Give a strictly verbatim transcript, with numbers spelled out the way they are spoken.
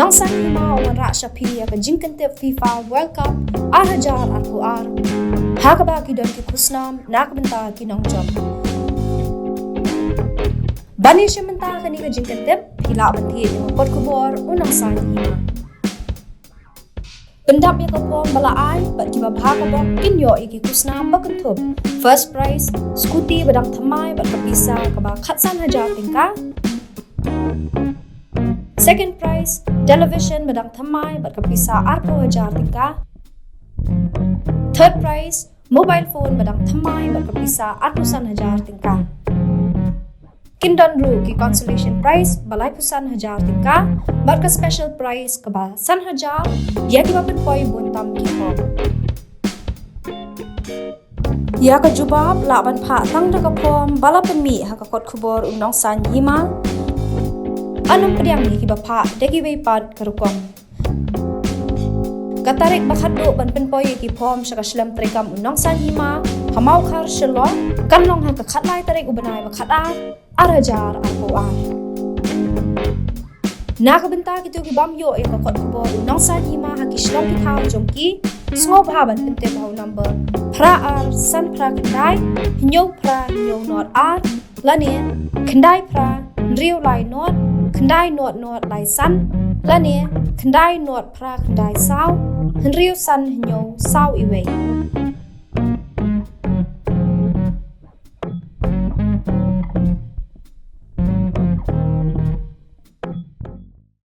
Nongsan Hima u wanrah sha phi ïa ka jingkyntip FIFA World Cup ar hajar arphew ar, ha kaba ki don ki khusnam na ka bynta ki nongjop. Ban ïashem bynta kane ka jingkyntip, phi lah ban thied ïa ka kot khubor U Nongsan Hima. Pyndap ïa ka form ba la ai bad kiba bha ka bok kin ïoh ïa ki khusnam ba kynthup: first prize, scooty ba dang thymmai bad ka pisa kaba khatsan hajar tyngka. Second prize, television ba dang thymmai bad ka pisa arphew hajar tyngka. Third prize, mobile phone ba dang thymmai bad ka pisa arphew san hajar tyngka. Kin don ruh ki consolation prize ba laiphew san hajar tyngka bad ka special prize kaba san hajar ïa kiba pynpoi bun tam ki form. Ïa ka jubab lah ban phah tang da ka form ba la pynmih ha ka kot khubor U Nongsan Hima. Yn ym pdiang ïa kiba phah da kiwei pat ka rukom. Ka tarik ba khatduh ban pynpoi ïa ki form sha ka shlem treikam U Nongsan Hima ha Mawkhar Shillong kan long ha ka khatlai tarik u bnai ba khatar, ar hajar arphew ar. Na ka bynta kito ki bym ïoh ïa ka kot khubor U Nongsan Hima ha ki shlong ki thaw jong ki, sngewbha ban pyntip ha u number phra ar san phra khyndai hynñiew phra hynñiew not ar, lane khyndai phra hynriew lai not khyndai not not lai san, lane khyndai not phra khyndai saw hynriew san hynñiew saw iwei.